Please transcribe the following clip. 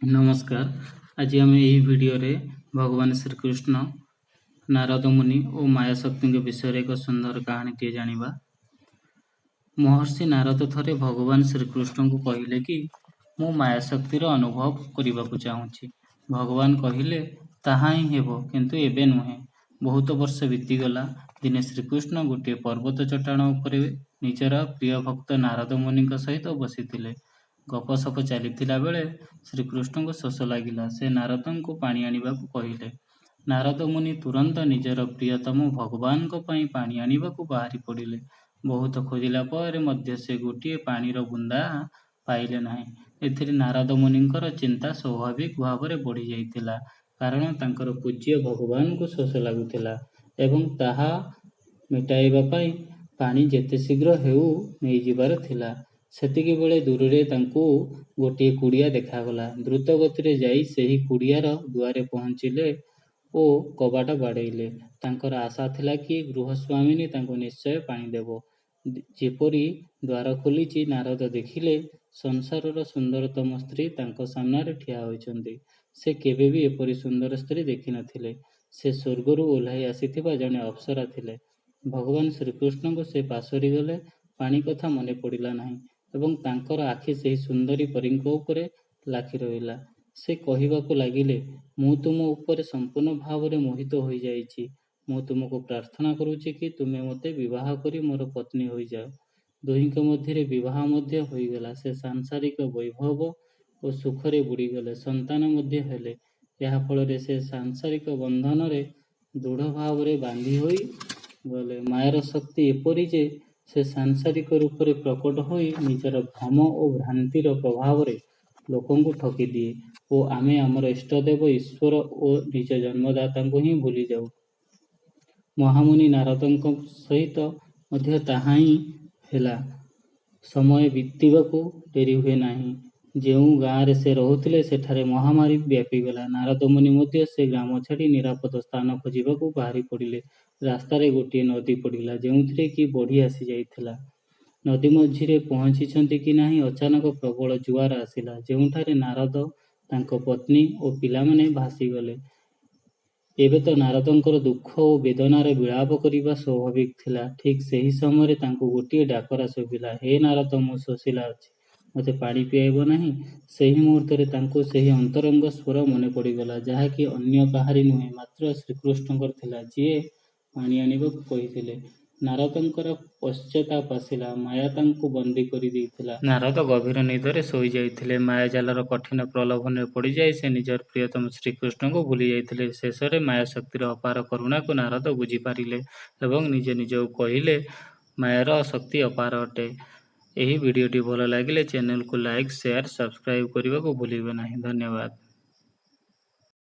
ନମସ୍କାର। ଆଜି ଆମେ ଏହି ଭିଡ଼ିଓରେ ଭଗବାନ ଶ୍ରୀକୃଷ୍ଣ, ନାରଦ ମୁନି ଓ ମାୟାଶକ୍ତିଙ୍କ ବିଷୟରେ ଏକ ସୁନ୍ଦର କାହାଣୀଟିଏ ଜାଣିବା। ମହର୍ଷି ନାରଦ ଥରେ ଭଗବାନ ଶ୍ରୀକୃଷ୍ଣଙ୍କୁ କହିଲେ କି ମୁଁ ମାୟାଶକ୍ତିର ଅନୁଭବ କରିବାକୁ ଚାହୁଁଛି। ଭଗବାନ କହିଲେ, ତାହା ହିଁ ହେବ, କିନ୍ତୁ ଏବେ ନୁହେଁ। ବହୁତ ବର୍ଷ ବିତିଗଲା। ଦିନେ ଶ୍ରୀକୃଷ୍ଣ ଗୋଟିଏ ପର୍ବତ ଚଟାଣ ଉପରେ ନିଜର ପ୍ରିୟ ଭକ୍ତ ନାରଦ ମୁନିଙ୍କ ସହିତ ବସିଥିଲେ। ଗପସପ ଚାଲିଥିଲା ବେଳେ ଶ୍ରୀକୃଷ୍ଣଙ୍କୁ ଶୋଷ ଲାଗିଲା। ସେ ନାରଦଙ୍କୁ ପାଣି ଆଣିବାକୁ କହିଲେ। ନାରଦ ମୁନି ତୁରନ୍ତ ନିଜର ପ୍ରିୟତମ ଭଗବାନଙ୍କ ପାଇଁ ପାଣି ଆଣିବାକୁ ବାହାରି ପଡ଼ିଲେ। ବହୁତ ଖୋଜିଲା ପରେ ମଧ୍ୟ ସେ ଗୋଟିଏ ପାଣିର ବୁନ୍ଦା ପାଇଲେ ନାହିଁ। ଏଥିରେ ନାରଦ ମୁନିଙ୍କର ଚିନ୍ତା ସ୍ୱାଭାବିକ ଭାବରେ ବଢ଼ିଯାଇଥିଲା, କାରଣ ତାଙ୍କର ପୂଜ୍ୟ ଭଗବାନଙ୍କୁ ଶୋଷ ଲାଗୁଥିଲା ଏବଂ ତାହା ମିଟାଇବା ପାଇଁ ପାଣି ଯେତେ ଶୀଘ୍ର ହେଉ ନେଇଯିବାର ଥିଲା। ସେତିକିବେଳେ ଦୂରରେ ତାଙ୍କୁ ଗୋଟିଏ କୁଡ଼ିଆ ଦେଖାଗଲା। ଦ୍ରୁତ ଗତିରେ ଯାଇ ସେହି କୁଡ଼ିଆର ଦୁଆରେ ପହଞ୍ଚିଲେ ଓ କବାଟ ବାଡ଼େଇଲେ। ତାଙ୍କର ଆଶା ଥିଲା କି ଗୃହସ୍ୱାମିନୀ ତାଙ୍କୁ ନିଶ୍ଚୟ ପାଣି ଦେବ। ଯେପରି ଦ୍ୱାର ଖୋଲିଛି, ନାରଦ ଦେଖିଲେ ସଂସାରର ସୁନ୍ଦରତମ ସ୍ତ୍ରୀ ତାଙ୍କ ସାମ୍ନାରେ ଠିଆ ହୋଇଛନ୍ତି। ସେ କେବେ ବି ଏପରି ସୁନ୍ଦର ସ୍ତ୍ରୀ ଦେଖିନଥିଲେ। ସେ ସ୍ୱର୍ଗରୁ ଓହ୍ଲାଇ ଆସିଥିବା ଜଣେ ଅପ୍ସରା ଥିଲେ। ଭଗବାନ ଶ୍ରୀକୃଷ୍ଣଙ୍କୁ ସେ ପାସୋରି ଗଲେ। ପାଣି କଥା ମନେ ପଡ଼ିଲା ନାହିଁ ଏବଂ ତାଙ୍କର ଆଖି ସେହି ସୁନ୍ଦରୀ ପରୀଙ୍କ ଉପରେ ଲାଖି ରହିଲା। ସେ କହିବାକୁ ଲାଗିଲେ, ମୁଁ ତୁମ ଉପରେ ସମ୍ପୂର୍ଣ୍ଣ ଭାବରେ ମୋହିତ ହୋଇଯାଇଛି। ମୁଁ ତୁମକୁ ପ୍ରାର୍ଥନା କରୁଛି କି ତୁମେ ମୋତେ ବିବାହ କରି ମୋର ପତ୍ନୀ ହୋଇଯାଅ। ଦୁହିଁଙ୍କ ମଧ୍ୟରେ ବିବାହ ମଧ୍ୟ ହୋଇଗଲା। ସେ ସାଂସାରିକ ବୈଭବ ଓ ସୁଖରେ ବୁଡ଼ିଗଲେ। ସନ୍ତାନ ମଧ୍ୟ ହେଲେ। ଏହା ଫଳରେ ସେ ସାଂସାରିକ ବନ୍ଧନରେ ଦୃଢ଼ ଭାବରେ ବାନ୍ଧି ହୋଇ ଗଲେ। ମାୟାର ଶକ୍ତି ଏପରି ଯେ ସେ ସାଂସାରିକ ରୂପରେ ପ୍ରକଟ ହୋଇ ନିଜର ଭ୍ରମ ଓ ଭ୍ରାନ୍ତିର ପ୍ରଭାବରେ ଲୋକଙ୍କୁ ଠକିଦିଏ ଓ ଆମେ ଆମର ଇଷ୍ଟଦେବ ଈଶ୍ୱର ଓ ନିଜ ଜନ୍ମଦାତାଙ୍କୁ ହିଁ ଭୁଲିଯାଉ। ମହାମୁନି ନାରଦଙ୍କ ସହିତ ମଧ୍ୟ ତାହା ହିଁ ହେଲା। ସମୟ ବିତିବାକୁ ଡେରି ହୁଏ ନାହିଁ। ଯେଉଁ ଗାଁରେ ସେ ରହୁଥିଲେ, ସେଠାରେ ମହାମାରୀ ବ୍ୟାପିଗଲା। ନାରଦ ମୁନି ମଧ୍ୟ ସେ ଗ୍ରାମ ଛାଡ଼ି ନିରାପଦ ସ୍ଥାନ ଖୋଜିବାକୁ ବାହାରି ପଡ଼ିଲେ। ରାସ୍ତାରେ ଗୋଟିଏ ନଦୀ ପଡ଼ିଲା, ଯେଉଁଥିରେ କି ବଢ଼ି ଆସିଯାଇଥିଲା। ନଦୀ ମଝିରେ ପହଞ୍ଚିଛନ୍ତି କି ନାହିଁ, ଅଚାନକ ପ୍ରବଳ ଜୁଆର ଆସିଲା, ଯେଉଁଠାରେ ନାରଦ, ତାଙ୍କ ପତ୍ନୀ ଓ ପିଲାମାନେ ଭାସିଗଲେ। ଏବେ ତ ନାରଦଙ୍କର ଦୁଃଖ ଓ ବେଦନାର ବିଳାପ କରିବା ସ୍ୱାଭାବିକ ଥିଲା। ଠିକ୍ ସେହି ସମୟରେ ତାଙ୍କୁ ଗୋଟିଏ ଡାକରା ଶୁଭିଲା, ହେ ନାରଦ, ମୁଁ ଶୋଷିଲା ଅଛି, ମୋତେ ପାଣି ପିଆଇବ ନାହିଁ? ସେହି ମୁହୂର୍ତ୍ତରେ ତାଙ୍କୁ ସେହି ଅନ୍ତରଙ୍ଗ ସ୍ୱର ମନେ ପଡ଼ିଗଲା, ଯାହାକି ଅନ୍ୟ କାହାରି ନୁହେଁ, ମାତ୍ର ଶ୍ରୀକୃଷ୍ଣଙ୍କର ଥିଲା, ଯିଏ ପାଣି ଆଣିବାକୁ କହିଥିଲେ। ନାରଦଙ୍କର ପଶ୍ଚାତାପ ଆସିଲା। ମାୟା ତାଙ୍କୁ ବନ୍ଦୀ କରିଦେଇଥିଲା। ନାରଦ ଗଭୀର ନିଦରେ ଶୋଇଯାଇଥିଲେ। ମାୟାଜାଲର କଠିନ ପ୍ରଲୋଭନରେ ପଡ଼ିଯାଇ ସେ ନିଜର ପ୍ରିୟତମ ଶ୍ରୀକୃଷ୍ଣଙ୍କୁ ଭୁଲି ଯାଇଥିଲେ। ଶେଷରେ ମାୟାଶକ୍ତିର ଅପାର କରୁଣାକୁ ନାରଦ ବୁଝିପାରିଲେ ଏବଂ ନିଜ ନିଜକୁ କହିଲେ, ମାୟାର ଶକ୍ତି ଅପାର ଅଟେ। ଏହି ଭିଡ଼ିଓଟି ଭଲ ଲାଗିଲେ ଚ୍ୟାନେଲକୁ ଲାଇକ୍, ସେୟାର, ସବସ୍କ୍ରାଇବ୍ କରିବାକୁ ଭୁଲିବେ ନାହିଁ। ଧନ୍ୟବାଦ।